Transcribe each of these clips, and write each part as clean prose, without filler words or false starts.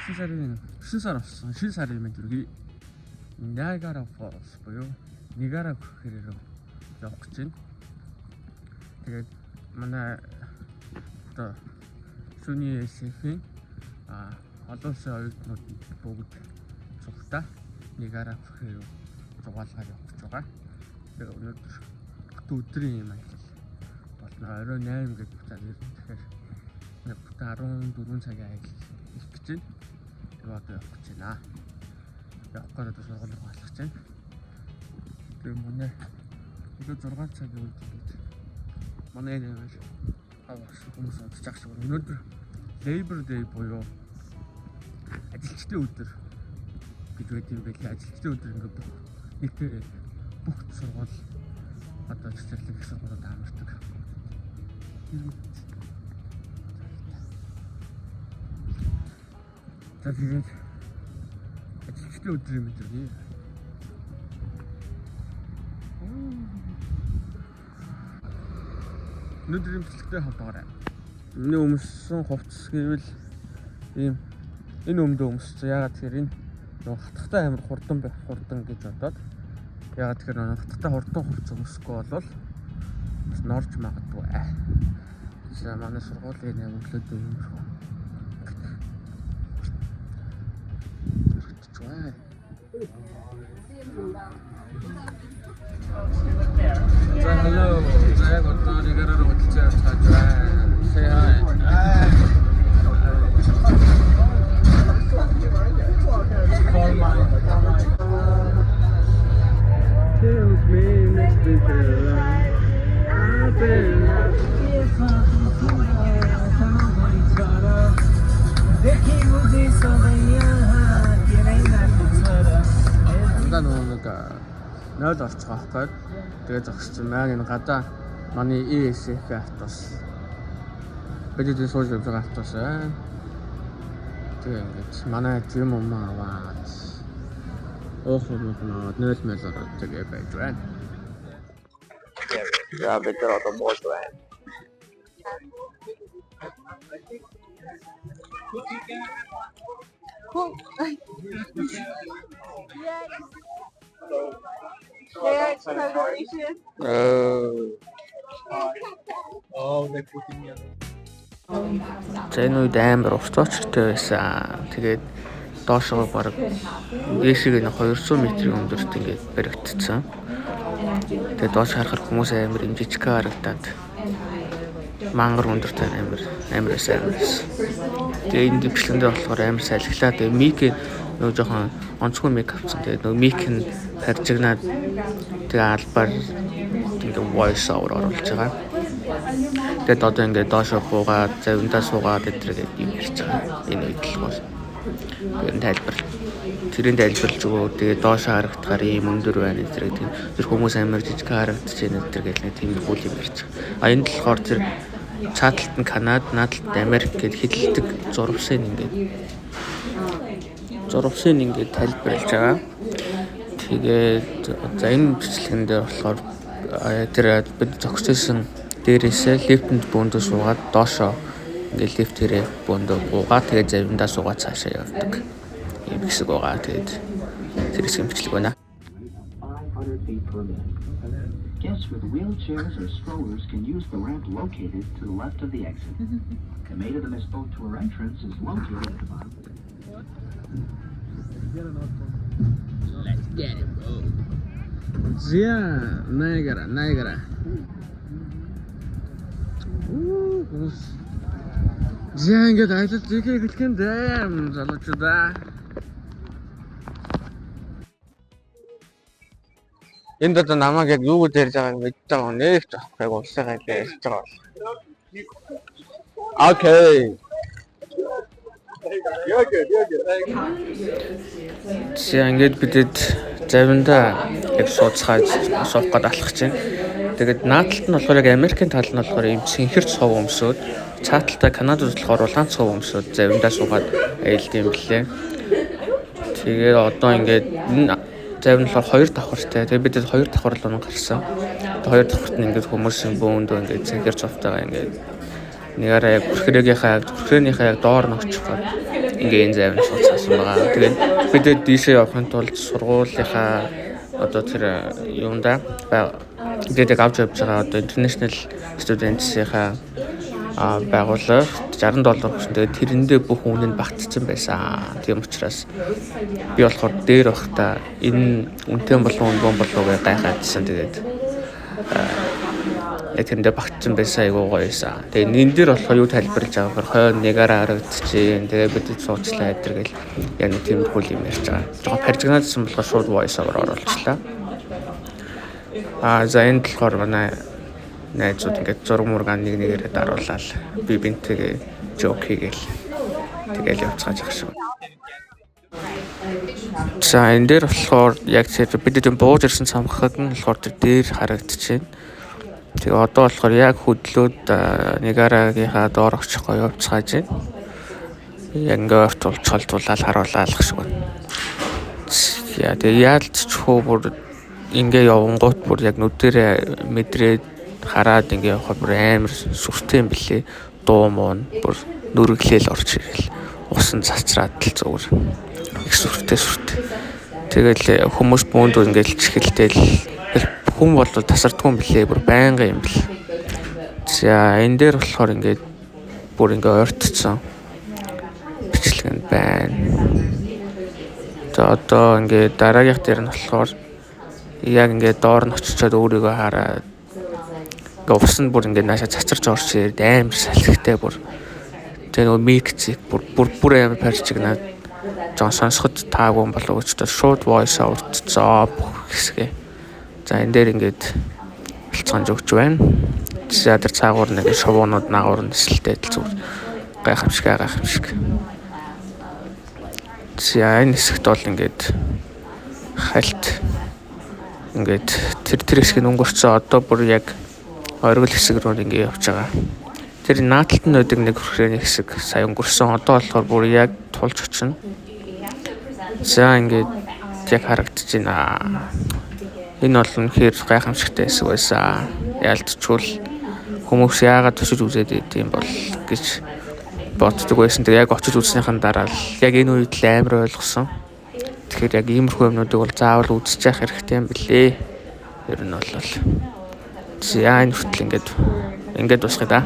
9 сарын 9 сар болсон. Шинэ сарын мэнд хүргэе. Niagara Falls буюу Ниагара үхэр рүү явах гэж байна. Тэгээд манай одоо SUNY ESF-ийн олон улсын оюутнууд бүгд цугтаа Ниагара үхэр рүү зугаалгаар явах гэж байгаа. Тэгээд өнөөдөр бүтэн өдрийн юм аялал болно. Орой 8 гэж буцаад ирнэ. Тэгэхээр нэг бүтэн 14 цагийн аялал хийх гэж байна. Тэгээд одоо явах гэж байна. Явах гээд одоо сургууль руу алхаж байна. Тэгээд манай өглөө 6 цагийн үед ингээд манай энэ амар авах хүмүүс унтчих шиг байна. Өнөөдөр Labor Day буюу ажилчдын өдөр гэж байдаг юм байлээ. Ажилчдын өдөр ингээд бүх нийтээр бүх сургууль одоо цэцэрлэг их сургуулиуд амардаг. За, тэгээд ажилчдын өдрийн мэнд хүргэе. Өнөөдрийн бичлэгтэй хамтаарай. Миний өмссөн хувцас гэвэл ийм энэ өмдөө өмссөн. Яагаад тэгэхээр энэ нөгөө хатахтай амар хурдан байх хурдан гэж бодоод, яагаад тэгэхээр нөгөө хатахтай хурдан хувцас өмсөхгүй болвол бас норж магадгүй. За, манай сургуулийн яг өглөөдөө иймэрхүү. Өргөдөж байна. За, hello. За, яг одоо Ниагара руу хөдөлж явж байна. Say hi. For my Tells me makes me feel like I've been. देखि बुझी सबै यहाँ के नै नाको छ र? Дандаа нөгөө нэг 0 орчих байхгүй. Тэгээ зогссон маань энэ гадаа манай ESF автобус. Бид эдгээр сууж явж байгаа автобус байна. Тэгээ ингээд манай gym юм аваад, уух юм аваад, 0 мэл ороод тэгээ байж байна. За, бид нар одоо бууж байна. Cool. Yeah. Yeah, congratulations. Oh, they put in. За, энэ үед амар урт очиртой байсан. Тэгээд доошоо бараг дээшээ нэг 200 метрийн өндөрт ингээд баригдсан. Тэгээд доош харахаар хүмүүс амар юм жижиг харагдаад мангар өндөрт амар амар байсан, амар байсан. Тэгээ энэ бичлэгэн дээр болохоор амар салхилаа. Тэгээ mic нөгөө жоохон онцгой mic авсан. Тэгээ нөгөө mic нь харжигнаад, тэгээ албаар ингээ voice over оруулж байгаа. Тэгээд одоо ингээд доошоо буугаад, завиндаа суугаад эдрэгээд юм ярьж байгаа. Энэ үед л бол. Тэр тайлбар. Тэрийн тайлбарлаж өгөө. Тэгээд доошоо харагдахаар ийм өндөр байна эдрэг. Тийм тэр хүмүүс амар жижиг харагдаж байна эдэр гэл нэг тийм хүү юм ярьж байгаа. А энд болохоор тэр цааталт нь Канад, наадталт нь Америк гэд хэдэлдэг зурвасын ингээд тайлбарлаж байгаа. Тэгээд за, энэ бичлэгэн дээр болохоор тэр бид зогсож дээрээсээ лифтэнд бөөндөө суугаад, доошоо ингээд лифтэрээ бөөндөө буугаад, тэгээд завиндаа суугаад цаашаа явдаг. Ийм хэсэг байгаа. Тэгээд тэр хэсгийн бичлэг байна. 500 feet per minute. Guests with wheelchairs or strollers can use the ramp located to the left of the exit. The Maid of the Mist boat tour entrance is located at the bottom. Let's get it, bro. За, Niagara, Niagara. Уу, хүмүүс. За, ингээд аялал зэхээ эхлэх юм дээ, залуучуудаа. Энд одоо намайг яг юу гэж ярьж байгааг мэдж байгаа нэг ч аахгүй, яг улсын аялал ярьж байгаа бол. Okay. You're good, you're good. За, ингээд бидэд завиндаа яг сууцгааж суух гээд алхах чинь. Тэгээд наадталт нь болохоор яг Америкийн тал нь болохоор ийм цэнхэр цов өмсөөд, цааталтаа Канадад болохоор улаан цов өмсөөд завиндаа суугаад аялд юм блээ. Тэгээд одоо ингээд энэ завин болохоор хоёр давхартай. Тэгээд бид хоёр давхар руу гарсан. Тэгээд хоёр давхарт нь ингээд хүмүүсийн бөөндөө ингээд цэнхэр цовтойгоо ингээд нэгаараа яг хүрхрээгийнхаа яг доор нь очих гээд Ингээ энэ зайв нь сууцсан байгаа. Тэгээд бид дээшээ явахын тулд сургуулийнхаа одоо тэр юунда бид авч явж байгаа одоо international students-ийнхаа байгууллага 60 доллар өгсөн. Тэгээд тэрэндээ бүх үнэ нь багтцсан байсан. Тийм учраас би болохоор дээр байхдаа энэ үнэтэй болов үнэгүй болов гэж гайхаадсан. Тэгээд яг тэрэндээ багтцсан байсан, айгуу гоё байсан. Тэгээд энэ дээр болохоор юу тайлбарлаж байгаа гэхээр хойно Ниагара харагдчихээн. Тэгээд бид суучлаа эдэр гэл яг нэг тиймэрхүү юм ярьж байгаа. Жохоо паржигнаадсан болохоор шууд voice over оруулчлаа. За энд болохоор манай найзууд ингээд зураг мургаа нэг нэгээрээ даруулаад би бинтэйгээ joke хийгээл тэгэл явцгааж ах шиг. За энэ дээр болохоор яг тэр бид энэ бууж ирсэн цамхаг нь болохоор тэр дээр харагдчихээн. Тэгээ одоо болохоор яг хөдлөөд Ниагарагийнхаа доор очихгоо явцгааж байна. Яг ингээ ортуулж холдуулаад харуулаад шиг байна. За тэгээ яалтчхүү бүр ингээ явангуут бүр яг нүдэрээ мэдрээд хараад ингээ явахаар бүр амар сүртэй юм бэлээ. Дуу муу бүр нүргэлээл орж ирэл. Ус нь цацраад л зүгээр их сүртэй сүртэй. Тэгэл хүмүүс бүүнд ингээл чихэлтэл хүн бол тасардгүй юм бэлээ. Бүр байнга юм бэл. За энэ дээр болохоор ингээд бүр ингээ ойртцсон бичлэг нь байна. За одоо ингээд дараагийнх дээр нь болохоор яг ингээд доор нь очичоод өөрийгөө хараад ингээ ус нь бүр ингээд наашаа цацарч орж ирээд амар салхитай бүр. Тэгээ нөгөө микцик бүр бүр амар парчигнаад жон сонсоход таагүй юм болов гэж шууд voice over-цоо бүх хэсгээ. За энэ дээр ингээд бэлцгаанж өгч байна. За тэр цаагуур нэг шувуунууд наагуур нь нисэлтэй л зүгээр гайхамшиг гайхамшиг. За энэ хэсэгт бол ингээд хальт ингээд тэр хэсэг нь өнгөрцөө одоо бүр яг оргил хэсэг рүү ингээд явж байгаа. Тэр нааталт нь байдаг нэг хүрхрээний хэсэг сая өнгөрсөн. Одоо болохоор бүр яг тулж очино. За ингээд яг харагдаж байна. Энэ бол үнэхээр гайхамшигтай хэсэг байсан. Ялцчгүй хүмүүс яагаад очиж үзээд идэм бол гэж боддог байсан. Тэгээ яг очиж үзснийхэн дараа л яг энэ үед л амар ойлгосон. Тэгэхээр яг иймэрхүү юмнуудыг бол заавал үзэж явах хэрэгтэй юм билээ. Ер нь бол за энэ хүртэл ингээд дуусгая да.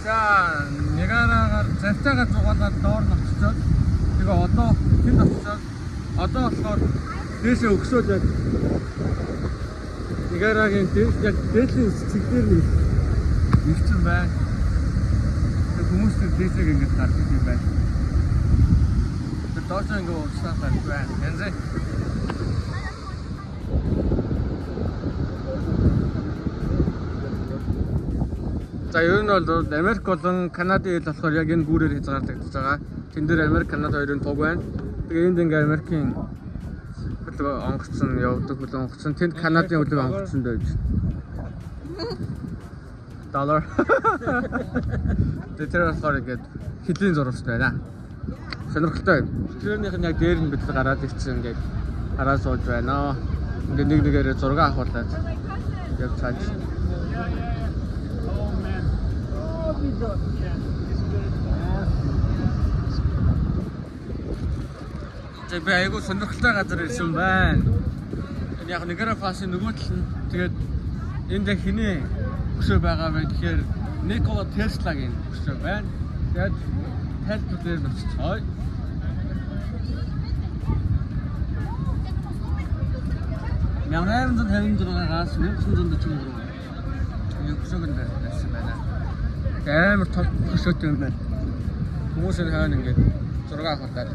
За Ниагарагаар завтайгаар зугаалаад доор нь очичоод тэгээ одоо тэнд очичоод одоо болохоор дээшээ өгсөөд яг Ниагарагийн яг дээдлийн цэг дээр нь ирсэн байна. Тэг хүмүүс тэр дээшээ ингэж гардаг юм байна. Тэр доошоо ингэ урсаад гардаг байна. Янз. За ер нь бол Америк болон Канадын хил болохоор яг энэ гүүрээр хязгаарлагдаж байгаа. Тэн дээр Америк, Канада хоёрын туг байна. Тэгээ энд ингээ Америкийн хөлөг онгоцсон явдаг хөлөг онгоцсон. Тэнд Канадын хөлөг онгоцсон байж. Доллар. Тэгээ тэр болохоор ингээд хөлийн зурвас байна. Сонирхолтой. Тэрнийх нь яг дээр нь бид гараад ирсэн ингээд хараа сууж байна. Ингээ нэг нэгээрээ зураг авахуулаад явцгааж. За би айгүй сонирхолтой газар ирсэн байна. Энэ яг Ниагара Фалсын нөгөө тал нь тэгээд энд яг хэний өшөө байгаа вэ гэхээр Никола Теслагийн өшөө байна. Тэгээд тайлбар дээр нь очицгоё. 1856-аас 1943 энэ өшөөг нь барьсан байна. Амар том хөшөөтэй юм байна. Хүмүүс энэ хойно ингээд зураг авахлаа.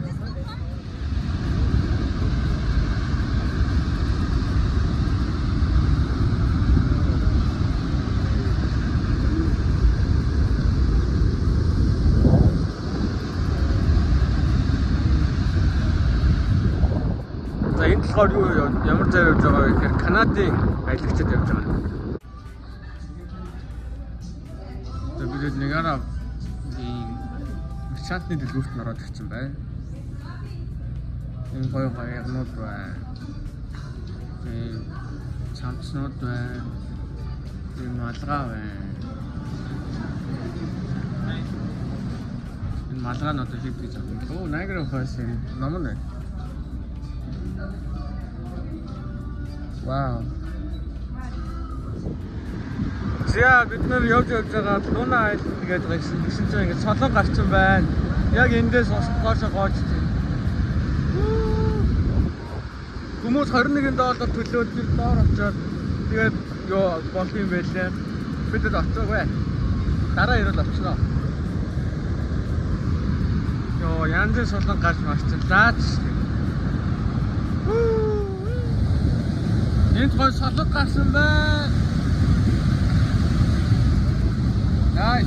За энэ болохоор юу ямар зай явж байгаа вэ гэхээр Канадын аялагчид явж байгаа. За бид Ниагара Шатны дэлгүүрт нь ороод ирсэн байна. Энэ гоё гоё юмнууд байна. Энэ цамцнууд байна. Энэ малгай байна. Энэ малгай нь одоо хэд гэж авах юм. Оо, Niagara Falls юм ном нь байна. Вау. За, бид нар явж явж байгаа Luna Island гэдэг гэсэн тэгсэн чинь ингээд солон гарсан байна. Яг эндээс ус доошо гоож чинь. Хүмүүс 21 доллар төлөөд тэр доор очиод тэгээд юу болд юм байлээ. Бидэд очоогүй. Дараа ирэл очно. Йоо, янзын солон гарч марчин лаач. Энд гой солон гарсан байна. Nice.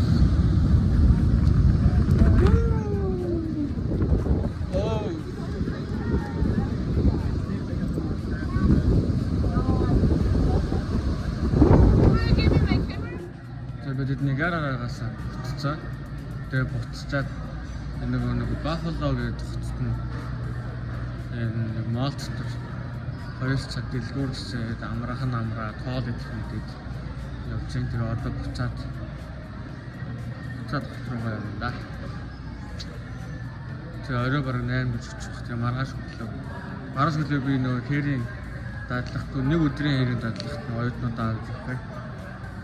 Oh. Give me my camera. За, бид Ниагарагаас буццаа. Тэгээ буцчаад нөгөө нэг Buffalo гэдэг хотод нь энэ нэг mall дотор 2 цаг дэлгүүрсээд амрах нь амраад хоол идэх мэдээд явж чинь тэгээ одоо буцаад буцаад хот руугаа явна да. Тэгээ орой бараг 8 гэж очих. Тэгээ маргааш өглөө. Маргааш өглөө би нөгөө хэрийн дадлагт, нэг өдрийн хэрийн дадлагт нь оюутнуудаа авч явах.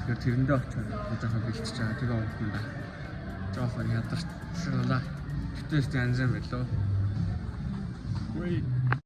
Тэгэхээр тэрэндээ очиод би жоохон бэлтэж байгаа. Тэгээ унтна да. Жоохон ядарчлаа. Гэтэ ч янз юм байлоо. Wait.